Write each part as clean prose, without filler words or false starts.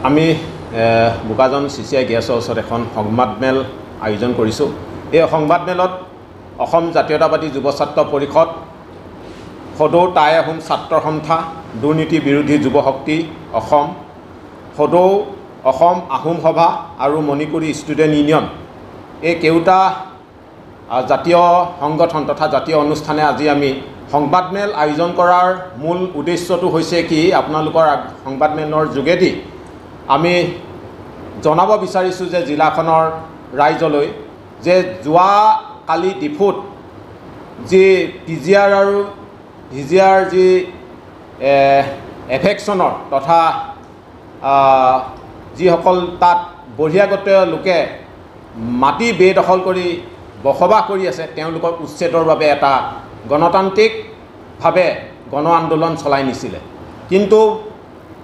আমি বোকাজান CCI গেছৰ ওচৰত এখন সংবাদমেল আয়োজন কৰিছোঁ। এই সংবাদমেলত অসম জাতীয়তাবাদী যুৱ ছাত্ৰ পৰিষদ, সদৌ টাই আহোম ছাত্ৰ সন্থা, দুৰ্নীতি বিৰোধী যুৱ শক্তি অসম, সদৌ অসম আহোম সভা আৰু মণিপুৰী ষ্টুডেণ্ট ইউনিয়ন, এই কেইটা জাতীয় সংগঠন তথা জাতীয় অনুষ্ঠানে আজি আমি সংবাদমেল আয়োজন কৰাৰ মূল উদ্দেশ্যটো হৈছে কি, আপোনালোকৰ সংবাদমেলৰ যোগেদি আমি জনাব বিচাৰিছোঁ যে জিলাখনৰ ৰাইজলৈ যে যোৱাকালি ডিফুত যি PGR আৰু VGR যি এভেকশ্যনৰ তথা যিসকল তাত বহিৰাগত লোকে মাটি বেদখল কৰি বসবাস কৰি আছে, তেওঁলোকৰ উচ্ছেদৰ বাবে এটা গণতান্ত্ৰিকভাৱে গণ আন্দোলন চলাই নিছিলে। কিন্তু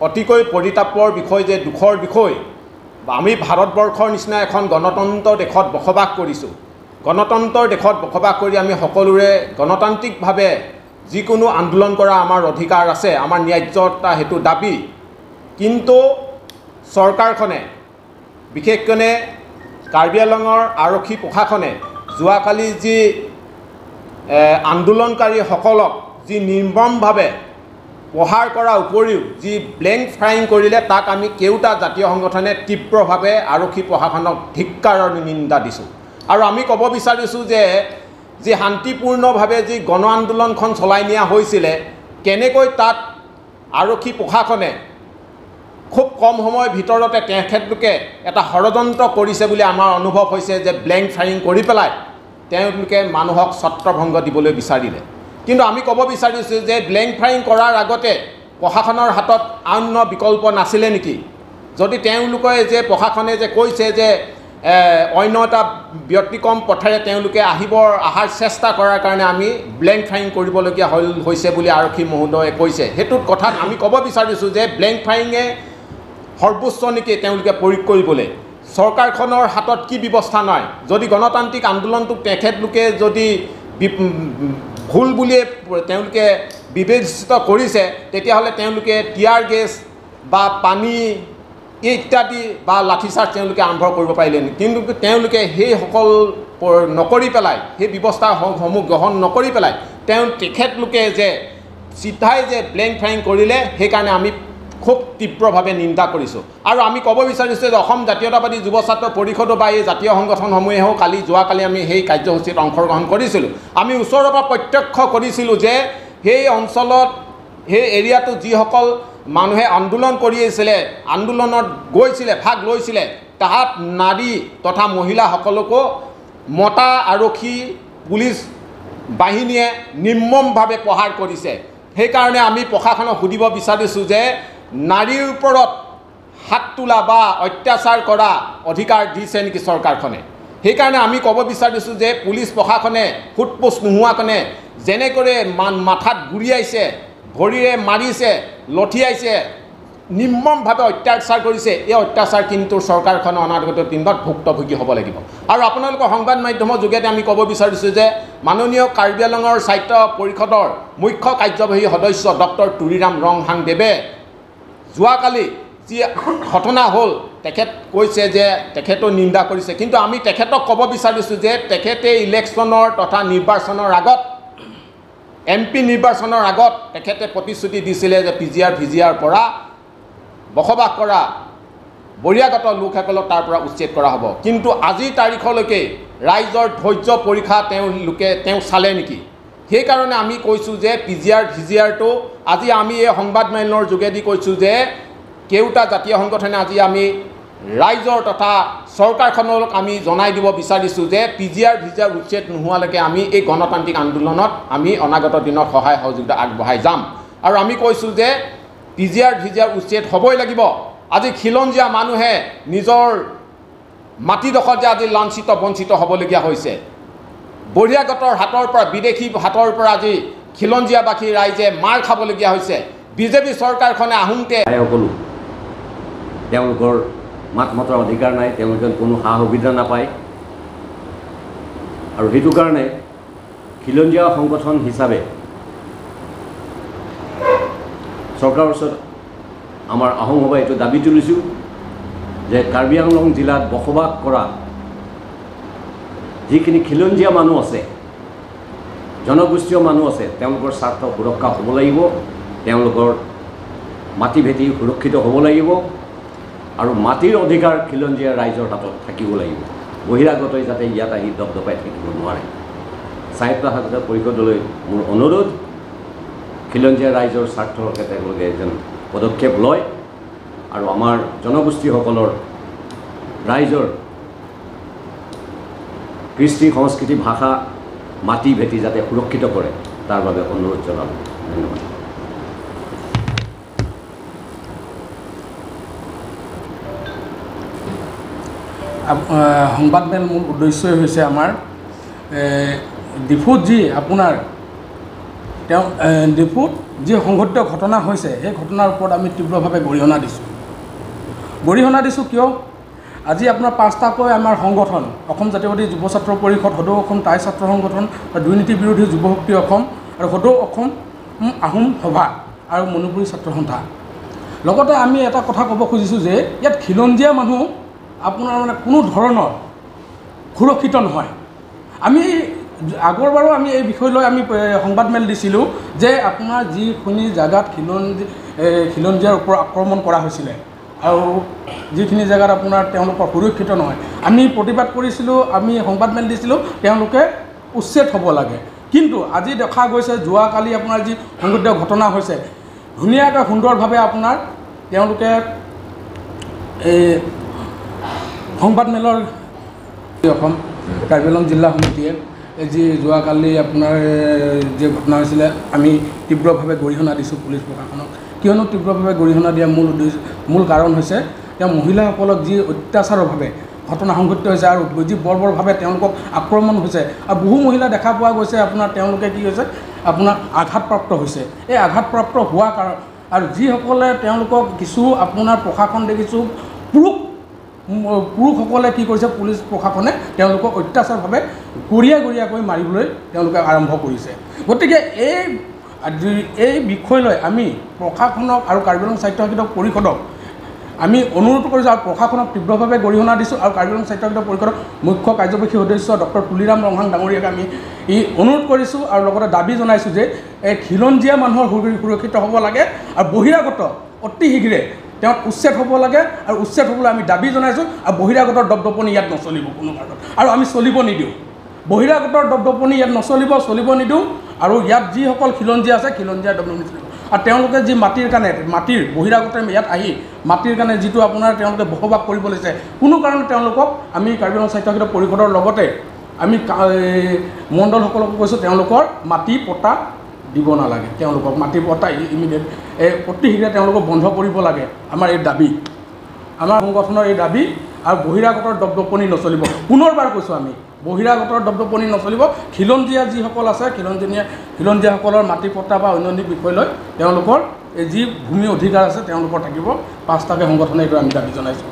অতিকৈ পৰিতাপৰ বিষয় যে দুখৰ বিষয়, আমি ভাৰতবৰ্ষৰ নিচিনা এখন গণতন্ত্ৰ দেশত বসবাস কৰিছোঁ। গণতন্ত্ৰৰ দেশত বসবাস কৰি আমি সকলোৰে গণতান্ত্ৰিকভাৱে যিকোনো আন্দোলন কৰা আমাৰ অধিকাৰ আছে, আমাৰ ন্যায্যতা সেইটো দাবী। কিন্তু চৰকাৰখনে, বিশেষকৈ কাৰ্বি আংলঙৰ আৰক্ষী প্ৰশাসনে যোৱাকালি যি আন্দোলনকাৰীসকলক যি নিৰ্মমভাৱে প্ৰহাৰ কৰাৰ উপৰিও যি ব্লেংক ফায়াৰিং কৰিলে, তাক আমি কেইটা জাতীয় সংগঠনে তীব্ৰভাৱে আৰক্ষী প্ৰশাসনক ধিক্কাৰ আৰু নিন্দা দিছোঁ। আৰু আমি ক'ব বিচাৰিছোঁ যে যি শান্তিপূৰ্ণভাৱে যি গণ আন্দোলনখন চলাই নিয়া হৈছিলে, কেনেকৈ তাত আৰক্ষী প্ৰশাসনে খুব কম সময়ৰ ভিতৰতে তেখেতলোকে এটা ষড়যন্ত্ৰ কৰিছে বুলি আমাৰ অনুভৱ হৈছে যে ব্লেংক ফায়াৰিং কৰি পেলাই তেওঁলোকে মানুহক ছত্ৰভংগ দিবলৈ বিচাৰিলে। কিন্তু আমি ক'ব বিচাৰিছোঁ যে ব্লেংক ফায়াৰিং কৰাৰ আগতে প্ৰশাসনৰ হাতত অন্য বিকল্প নাছিলে নেকি? যদি তেওঁলোকে যে প্ৰশাসনে যে কৈছে যে অন্য এটা ব্যতিক্ৰম পথেৰে তেওঁলোকে অহাৰ চেষ্টা কৰাৰ কাৰণে আমি ব্লেংক ফায়াৰিং কৰিবলগীয়া হৈছে বুলি আৰক্ষী মহোদয়ে কৈছে, সেইটোত কথাত আমি ক'ব বিচাৰিছোঁ যে ব্লেংক ফায়াৰিঙে সৰ্বোচ্চ নেকি তেওঁলোকে প্ৰয়োগ কৰিবলৈ? চৰকাৰখনৰ হাতত কি ব্যৱস্থা নাই? যদি গণতান্ত্ৰিক আন্দোলনটোক তেখেতলোকে যদি ভুল বুলিয়ে তেওঁলোকে বিবেচিত কৰিছে, তেতিয়াহ'লে তেওঁলোকে টিয়াৰ গেছ বা পানী ইত্যাদি বা লাঠিচাৰ্জ তেওঁলোকে আৰম্ভ কৰিব পাৰিলে নেকি? কিন্তু তেওঁলোকে সেইসকল নকৰি পেলাই, সেই ব্যৱস্থাসমূহ গ্ৰহণ নকৰি পেলাই তেখেতলোকে যে চিধাই যে ব্লেংক ফায়াৰিং কৰিলে, সেইকাৰণে আমি খুব তীব্ৰভাৱে নিন্দা কৰিছোঁ। আৰু আমি ক'ব বিচাৰিছোঁ যে অসম জাতীয়তাবাদী যুৱ ছাত্ৰ পৰিষদো বা এই জাতীয় সংগঠনসমূহেও যোৱাকালি আমি সেই কাৰ্যসূচীত অংশগ্ৰহণ কৰিছিলোঁ। আমি ওচৰৰ পৰা প্ৰত্যক্ষ কৰিছিলোঁ যে সেই অঞ্চলত, সেই এৰিয়াটোত যিসকল মানুহে আন্দোলন কৰি আছিলে, আন্দোলনত গৈছিলে, ভাগ লৈছিলে, তাহাত নাৰী তথা মহিলাসকলকো মতা আৰক্ষী পুলিচ বাহিনীয়ে নিৰ্মমভাৱে প্ৰহাৰ কৰিছে। সেইকাৰণে আমি প্ৰশাসনক সুধিব বিচাৰিছোঁ যে নাৰীৰ ওপৰত হাত তোলা বা অত্যাচাৰ কৰা অধিকাৰ দিছে নেকি চৰকাৰখনে? সেইকাৰণে আমি ক'ব বিচাৰিছোঁ যে পুলিচ প্ৰশাসনে সোধ-পোছ নোহোৱাকণে যেনেকৰে মাথাত গুৰিয়াইছে, ভৰিৰে মাৰিছে, লঠিয়াইছে, নিৰ্মমভাৱে অত্যাচাৰ কৰিছে, এই অত্যাচাৰ কিন্তু চৰকাৰখনে অনাগত দিনত ভুক্তভোগী হ'ব লাগিব। আৰু আপোনালোকৰ সংবাদ মাধ্যমৰ যোগেদি আমি ক'ব বিচাৰিছোঁ যে মাননীয় কাৰ্বি আংলঙৰ স্বায়ত্ত পৰিষদৰ মুখ্য কাৰ্যবাহী সদস্য ডক্টৰ তুলিৰাম ৰংহাং দেৱে যোৱাকালি যি ঘটনা হ'ল, তেখেত কৈছে যে তেখেতো নিন্দা কৰিছে। কিন্তু আমি তেখেতক ক'ব বিচাৰিছোঁ যে তেখেতে ইলেকশ্যনৰ তথা নিৰ্বাচনৰ আগত, MP নিৰ্বাচনৰ আগত তেখেতে প্ৰতিশ্ৰুতি দিছিলে যে PGR VGR পৰা বসবাস কৰা বহিৰাগত লোকসকলক তাৰ পৰা উচ্ছেদ কৰা হ'ব। কিন্তু আজিৰ তাৰিখলৈকে ৰাইজৰ ধৈৰ্য পৰীক্ষা তেওঁ চালে নেকি? সেইকাৰণে আমি কৈছোঁ যে PGR VGRটো আজি আমি এই সংবাদমেলৰ যোগেদি কৈছোঁ যে কেইটা জাতীয় সংগঠনে আজি আমি ৰাইজৰ তথা চৰকাৰখনক আমি জনাই দিব বিচাৰিছোঁ যে PGR VGR উচ্ছেদ নোহোৱালৈকে আমি এই গণতান্ত্ৰিক আন্দোলনত আমি অনাগত দিনত সহায় সহযোগিতা আগবঢ়াই যাম। আৰু আমি কৈছোঁ যে PGR VGR উচ্ছেদ হ'বই লাগিব। আজি খিলঞ্জীয়া মানুহে নিজৰ মাটিডোখৰত যে আজি লাঞ্ছিত বঞ্চিত হ'বলগীয়া হৈছে, বহিৰাগতৰ হাতৰ পৰা, বিদেশী হাতৰ পৰা আজি খিলঞ্জীয়াবাসী ৰাইজে মাৰ খাবলগীয়া হৈছে। বিজেপি চৰকাৰখনে আহোঁতে সকলো তেওঁলোকৰ মাত মতাৰ অধিকাৰ নাই, তেওঁলোকে কোনো সা সুবিধা নাপায়। আৰু সেইটো কাৰণে খিলঞ্জীয়া সংগঠন হিচাপে চৰকাৰৰ ওচৰত আমাৰ আহোম সভাই এইটো দাবী তুলিছোঁ যে কাৰ্বি আংলং জিলাত বসবাস কৰা যিখিনি খিলঞ্জীয়া মানুহ আছে, জনগোষ্ঠীয় মানুহ আছে, তেওঁলোকৰ স্বাৰ্থ সুৰক্ষা হ'ব লাগিব, তেওঁলোকৰ মাটি ভেটি সুৰক্ষিত হ'ব লাগিব আৰু মাটিৰ অধিকাৰ খিলঞ্জীয়া ৰাইজৰ হাতত থাকিব লাগিব। বহিৰাগতই যাতে ইয়াত আহি দপদপাই থাকিব নোৱাৰে। স্বায়ত্তশাসিত পৰিষদলৈ মোৰ অনুৰোধ, খিলঞ্জীয়া ৰাইজৰ স্বাৰ্থৰ হকে তেওঁলোকে যেন পদক্ষেপ লয় আৰু আমাৰ জনগোষ্ঠীসকলৰ ৰাইজৰ কৃষ্টি সংস্কৃতি ভাষা মাটি ভেটি যাতে সুৰক্ষিত কৰে তাৰ বাবে অনুৰোধ জনালোঁ। ধন্যবাদ। সংবাদমেল মূল উদ্দেশ্যই হৈছে আমাৰ ডিফুত যি আপোনাৰ তেওঁ ডিফুত যি সংঘটিত ঘটনা হৈছে, সেই ঘটনাৰ ওপৰত আমি তীব্ৰভাৱে গৰিহণা দিছোঁ। গৰিহণা দিছোঁ কিয়? আজি আপোনাৰ পাঁচটাকৈ আমাৰ সংগঠন, অসম জাতীয়বাদী যুৱ ছাত্ৰ পৰিষদ, সদৌ অসম টাই ছাত্ৰ সংগঠন, দুৰ্নীতি বিৰোধী যুৱ শক্তি অসম আৰু সদৌ অসম আহোম সভা আৰু মণিপুৰী ছাত্ৰ সন্থা। লগতে আমি এটা কথা ক'ব খুজিছোঁ যে ইয়াত খিলঞ্জীয়া মানুহ আপোনাৰ মানে কোনো ধৰণৰ সুৰক্ষিত নহয়। আমি আগৰবাৰো আমি এই বিষয় লৈ আমি সংবাদমেল দিছিলোঁ যে আপোনাৰ যিখিনি জেগাত খিলঞ্জীয়াৰ ওপৰত আক্ৰমণ কৰা হৈছিলে আৰু যিখিনি জেগাত আপোনাৰ তেওঁলোকৰ সুৰক্ষিত নহয়, আমি প্ৰতিবাদ কৰিছিলোঁ, আমি সংবাদমেল দিছিলোঁ, তেওঁলোকে উচ্ছেদ হ'ব লাগে। কিন্তু আজি দেখা গৈছে যোৱাকালি আপোনাৰ যি সংঘটিত ঘটনা হৈছে, ধুনীয়াকৈ সুন্দৰভাৱে আপোনাৰ তেওঁলোকে এই সংবাদমেলৰ অসম কাৰ্বি আংলং জিলা সমিতিয়ে যি যোৱাকালি আপোনাৰ যি ঘটনা হৈছিলে, আমি তীব্ৰভাৱে গৰিহণা দিছোঁ পুলিচ প্ৰশাসনক। কিয়নো তীব্ৰভাৱে গৰিহণা দিয়া মূল উদ্দেশ্য, মূল কাৰণ হৈছে তেওঁ মহিলাসকলক যি অত্যাচাৰভাৱে ঘটনা সংঘটিত হৈছে আৰু যি বৰ্বৰভাৱে তেওঁলোকক আক্ৰমণ হৈছে আৰু বহু মহিলা দেখা পোৱা গৈছে আপোনাৰ তেওঁলোকে কি হৈছে আপোনাৰ আঘাতপ্ৰাপ্ত হৈছে। এই আঘাতপ্ৰাপ্ত হোৱা কাৰণ আৰু যিসকলে তেওঁলোকক কিছু আপোনাৰ প্ৰশাসন দেখিছোঁ পুৰুষসকলে কি কৰিছে, পুলিচ প্ৰশাসনে তেওঁলোকক অত্যাচাৰভাৱে গৰিয়া গৰিয়াকৈ মাৰিবলৈ তেওঁলোকে আৰম্ভ কৰিছে। গতিকে এই বিষয় লৈ আমি প্ৰশাসনক আৰু কাৰ্বি আংলং স্বায়ত্তশাসিত পৰিষদক আমি অনুৰোধ কৰিছোঁ আৰু প্ৰশাসনক তীব্ৰভাৱে গৰিহণা দিছোঁ আৰু কাৰ্বি আংলং স্বায়ত্তশাসিত পৰিষদৰ মুখ্য কাৰ্যবাহী সদস্য ডক্টৰ তুলিৰাম ৰংহাং ডাঙৰীয়াক আমি অনুৰোধ কৰিছোঁ আৰু লগতে দাবী জনাইছোঁ যে এই খিলঞ্জীয়া মানুহৰ সুৰক্ষিত হ'ব লাগে আৰু বহিৰাগত অতি শীঘ্ৰে তেওঁক উচ্ছেদ হ'ব লাগে আৰু উচ্ছেদ হ'বলৈ আমি দাবী জনাইছোঁ। আৰু বহিৰাগতৰ দপদপনি ইয়াত নচলিব কোনো কাৰণত আৰু আমি চলিব নিদিওঁ। বহিৰাগতৰ দপদপনি ইয়াত নচলিব, চলিব নিদিওঁ। আৰু ইয়াত যিসকল খিলঞ্জীয়া আছে, খিলঞ্জীয়া দপদপনি চলিব। আৰু তেওঁলোকে যি মাটিৰ কাৰণে, মাটিৰ বহিৰাগতে ইয়াত আহি মাটিৰ কাৰণে যিটো আপোনাৰ তেওঁলোকে বসবাস কৰিব লৈছে, কোনো কাৰণত তেওঁলোকক আমি কাৰ্বি আংলং স্বায়ত্তশাসিত পৰিষদৰ লগতে আমি মণ্ডলসকলকো কৈছোঁ তেওঁলোকৰ মাটি পট্টা দিব নালাগে, তেওঁলোকক মাটি পট্টা ইমিডিয়েট অতি শীঘ্ৰে তেওঁলোকক বন্ধ কৰিব লাগে। আমাৰ এই দাবী, আমাৰ সংগঠনৰ এই দাবী। আৰু বহিৰাগতৰ দপদপনি নচলিব, পুনৰবাৰ কৈছোঁ আমি বহিৰাগতৰ দপদপনি নচলিব। খিলঞ্জীয়া যিসকল আছে, খিলঞ্জীয়াসকলৰ মাটি পট্টা বা অন্যান্য বিষয় লৈ তেওঁলোকৰ এই যি ভূমি অধিকাৰ আছে তেওঁলোকৰ থাকিব। পাঁচটাকৈ সংগঠনে এইটো আমি দাবী জনাইছোঁ।